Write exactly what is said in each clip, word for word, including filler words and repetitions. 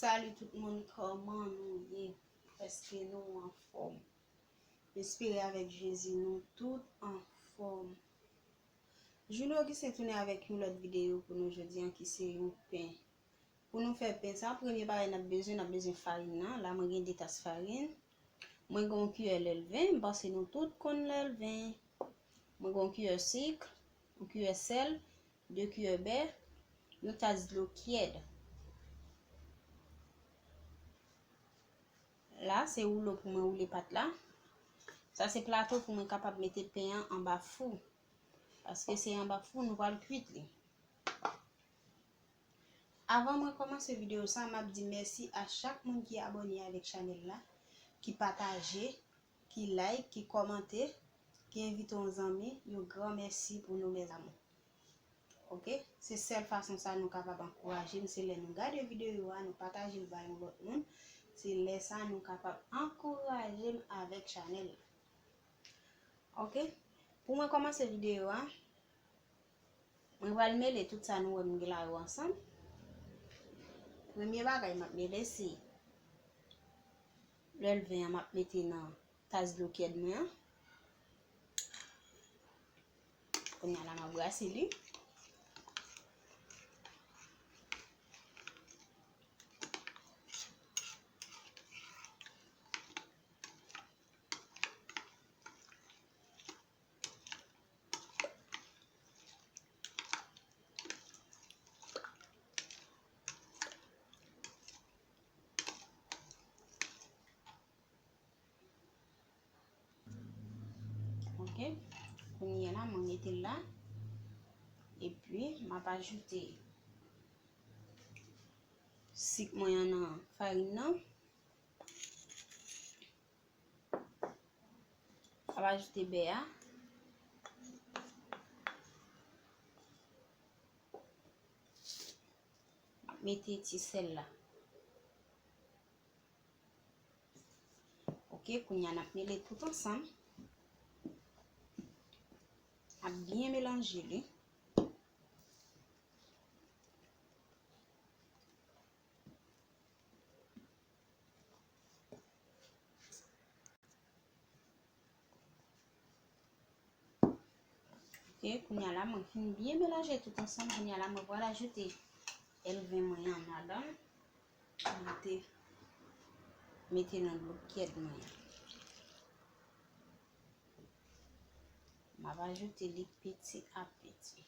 Salut tout moun, kòman nou ye? Èske nou anfòm? M espere avèk Jezi nou tout anfòm. Juno Augustin tounen avèk yon lòt videyo pou nou jodi a ki se yon pen. Pou nou fè pen sa, premye bagay n ap bezwen, n ap bezwen farin nan. La mwen gen de tas farin. Mwen gen yon kiyè lèlven, m panse nou tout konn lèlven. Mwen gen yon kiyè sik, yon kiyè sèl, de kiyè bè, yon tas dlo tyèd. La, se woulo pou mwen woule pat la. Sa se plato pou mwen kapab mete pen an anba fou. Paske se anba fou nou pral kwit li. Avan mwen kòmanse videyo sa, m ap di mèsi a chak moun ki abòne avèk chanèl la, ki pataje, ki like, ki kòmante, ki envite yon zanmi, yon gran mèsi pou nou, mes amours. Oke? Se sèl fason sa nou kapab ankouraje m, se lè nou gade videyo a, nou pataje l bay yon lòt moun. Se lè sa nou kapab ankouraje m avèk chanèl la. Oke? Pou mwen kòmanse videyo a, mwen pral mele tout sa nou wè m gen la yo ansanm. Premye bagay m ap mele se lèlven an m ap mete nan tas dlo tyèd mwen an. Kounye a la m ap brase li. Oke. Kounye a la, mwen mete l la. Epi, m ap ajoute sik mwen an nan farin nan. M ap ajoute bè a. M ap mete ti sèl la. Oke, kounye a n ap mele tout ansanm. N ap byen melanje li. Oke, kounye a la, mwen fin byen melanje tout ansanm. Kounye a la, mwen pral ajoute lèlven mwen an ladan l. Mwen te mete nan dlo tyèd mwen an. M ap ajoute li piti a piti.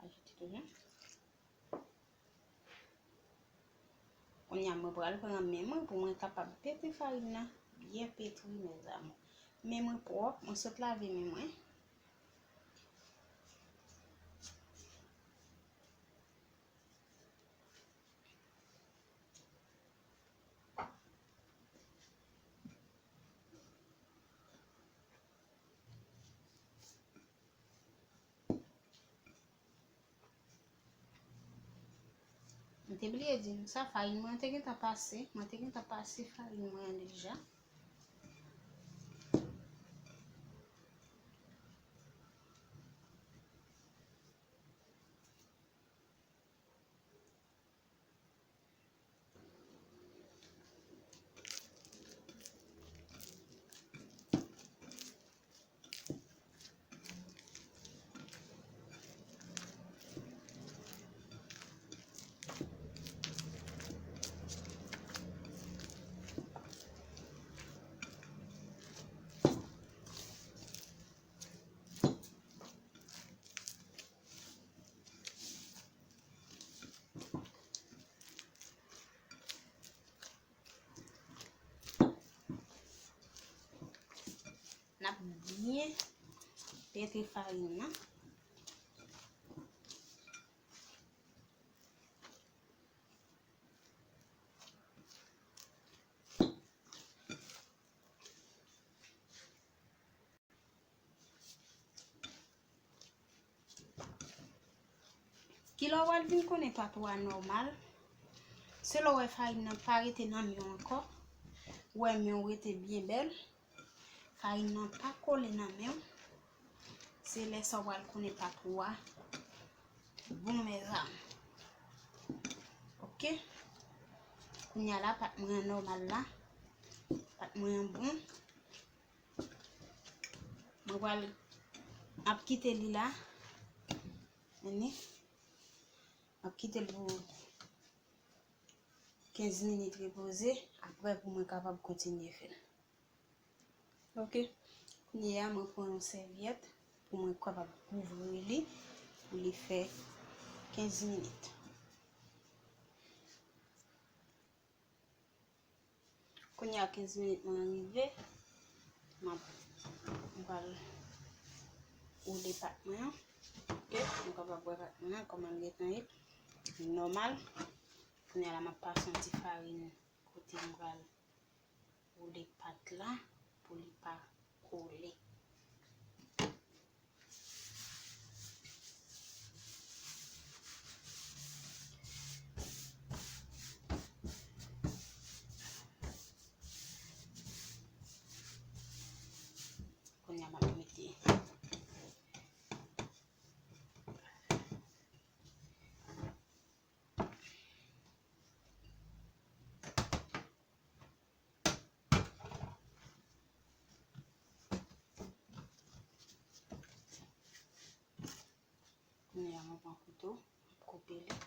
Ajoute toujou. Kounye a, mwen pral pran men mwen pou mwen kapab pete farin nan byen petri, mes amours. Men mwen pwòp, mwen sot lave men mwen. M te bliye di nou sa, farin mwen te gentan pase. Mwen te gentan pase farin mwen an deja. N ap byen pete farin nan. Kilè w al vin konnen pato a nòmal, Se lè w wè farin nan pa rete nan men w ankò, ou wè men w rete byen bèl, farin nan pa kole nan men w, se lè sa w pral konnen pat ou a bon, mezanmi. Oke. Kounye a la, pat mwen an nòmal la. Pat mwen an bon. Mwen pral ap kite li la. Tande. M ap kite l pou kenz minit repoze, apre pou mwen kapab kontinye fè l. Oke. Kounye a, mwen pran yon sèvyèt pou mwen kapab kouvri li pou li fè kenz minit. Kounye a kenz minit mwen rive, m ap, m pral woule pat mwen an. Oke, nou kapab wè pat mwen an, kòman l gentan ye. Nòmal. Kounye a la, m ap pase yon ti farin kote m pral woule pat la pou li pa kole. Kounye a m ap mete. Kounye a, mwen pran kouto, m ap koupe li.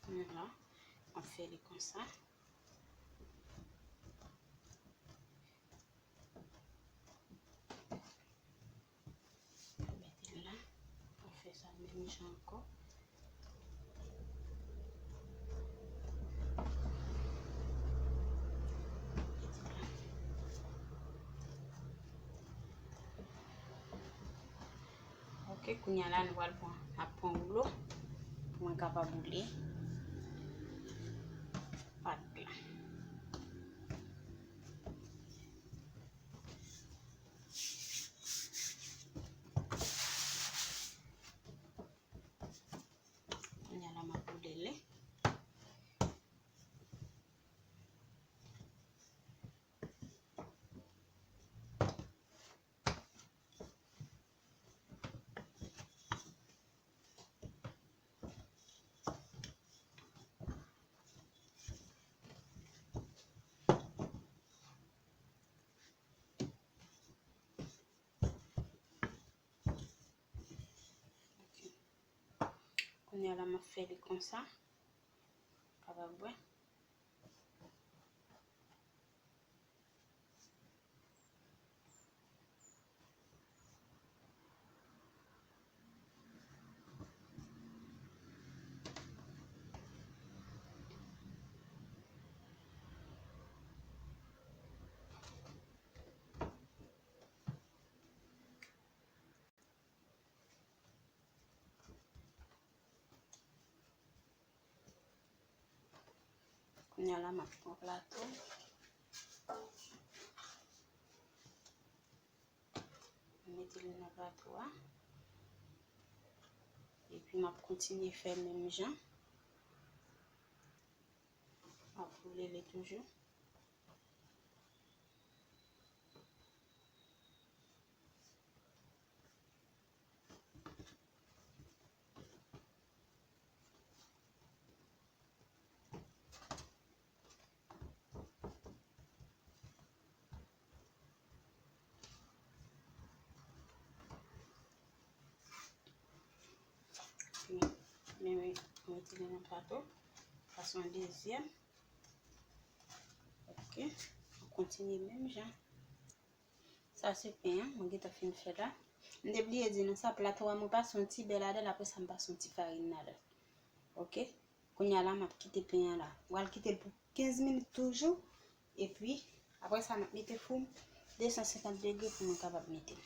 Kounye a la, m ap fè li konsa. Mete l la. Mwen fè sa menm jan ankò. Oke, kounye a la, nou pral pran, ap pran woulo pou mwen kapab woule pat la. Kounye a la, m ap woule li. Kounye a la, m ap fè li konsa. Kapab wè. Kounye a la, m ap pran plato. M mete li nan plato a. Epi m ap kontinye fè menm jan. M ap woule li toujou. Men, men, men, mete li nan plato. Sa se yon dezyèm. Oke. Mwen kontinye menm jan. Sa se pen an, mwen gentan fin fè la. M te bliye di nou sa, plato a mwen pase yon ti bè ladan l, apre sa m pase yon ti farin ladan l. Oke? Kounye a la, m ap kite pen an la. M pral kite l pou kenz minit toujou. Epi, apre sa, n ap mete fou m. de san senkant degre pou mwen kapab mete l.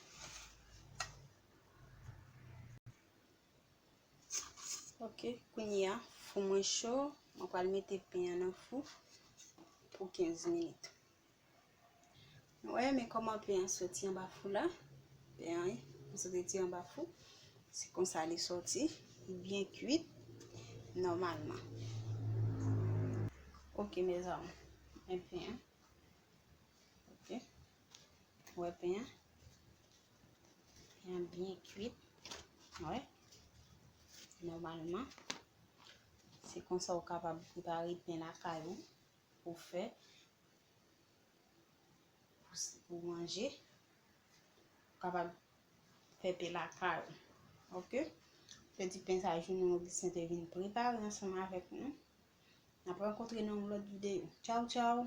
Ok, kounye a, fou mwen cho, mwen pral mete pen an nan fou pou kenz minit. Nou wè, men kòman pen an soti anba fou la. Pen an, wi, li soti anba fou. Se konsa li soti. Li byen kuit nòmalman. Ok, mezanmi. Men pen an. Ok. Wè pen an. Pen an byen kuit. Wè. Nòmalman. Se konsa ou kapab prepare pen lakay ou pou fè pou, pou manje. Ou kapab fè pen lakay ou. Ok? Se ti pen sa jounen Augustin te vin prepare ansanm avèk nou. N ap rankontre nan yon lòt videyo. Tchaw, tchaw!